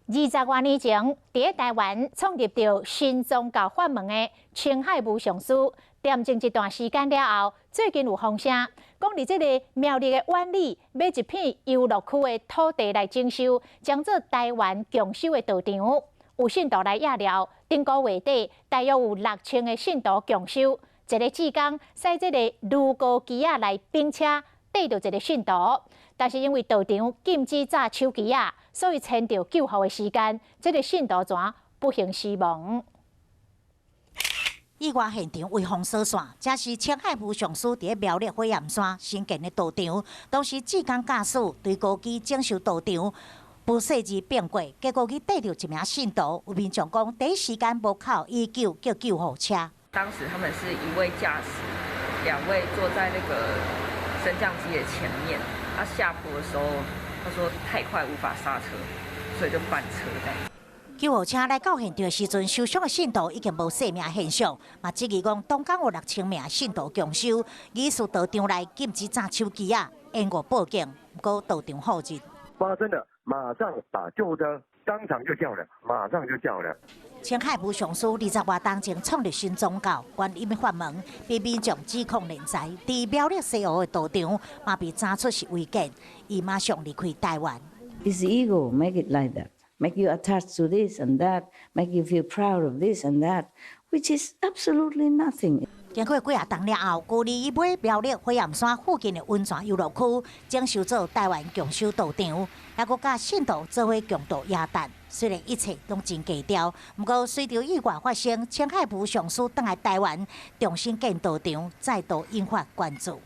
20外年前，佇咧台灣創立著新宗教法門的清海無上師，恬靜一段時間了後，最近有風聲講，佇這个苗栗的苑裡買一片遊樂區的土地來整修，將做台灣共修的道場。有信徒來掖料，頂個月底大約有6000个信徒共修，一个志工駛這个攄高機仔來冰車，綴著一个信徒，但是因為道場禁止紮手機仔，所以延著救護的時間，這个信徒怎不幸死亡。意外現場為封鎖線，這是清海無上師佇咧苗栗火焰山新建的道場。當時志工駕駛推高機整修道場，不細緻變過，結果去綴著一名信徒。有民眾講，第一時間無敲119叫救護車。當時他們是一位駕駛，兩位坐在那個升降機的前面。他下坡的時候，他說太快無法剎車，所以就翻車這樣。救護車來到現場的時陣，受傷的信徒已經無生命現象，嘛質疑講當天有6000名信徒共修，疑似道場內禁止紮手機仔，延誤報警，毋過道場好日。發生了，馬上打救護車，當場就叫了，馬上就叫了。清海無上師20外冬前創立新宗教觀音法門，被民眾指控斂財，佇苗栗西湖的道場嘛被查出是違建，伊馬上離開台灣。 It's ego make it like that, make you attached to this and that, make you feel proud of this and that, which is absolutely nothing. 經過幾仔冬了後，舊年伊買苗栗火焰山附近的溫泉遊樂區，整修做台灣共修道場，猶閣佮信徒做伙共度耶誕。雖然一切攏真低調，毋過隨著意外發生，清海無上師轉來台灣重新建道場，再度引發關注。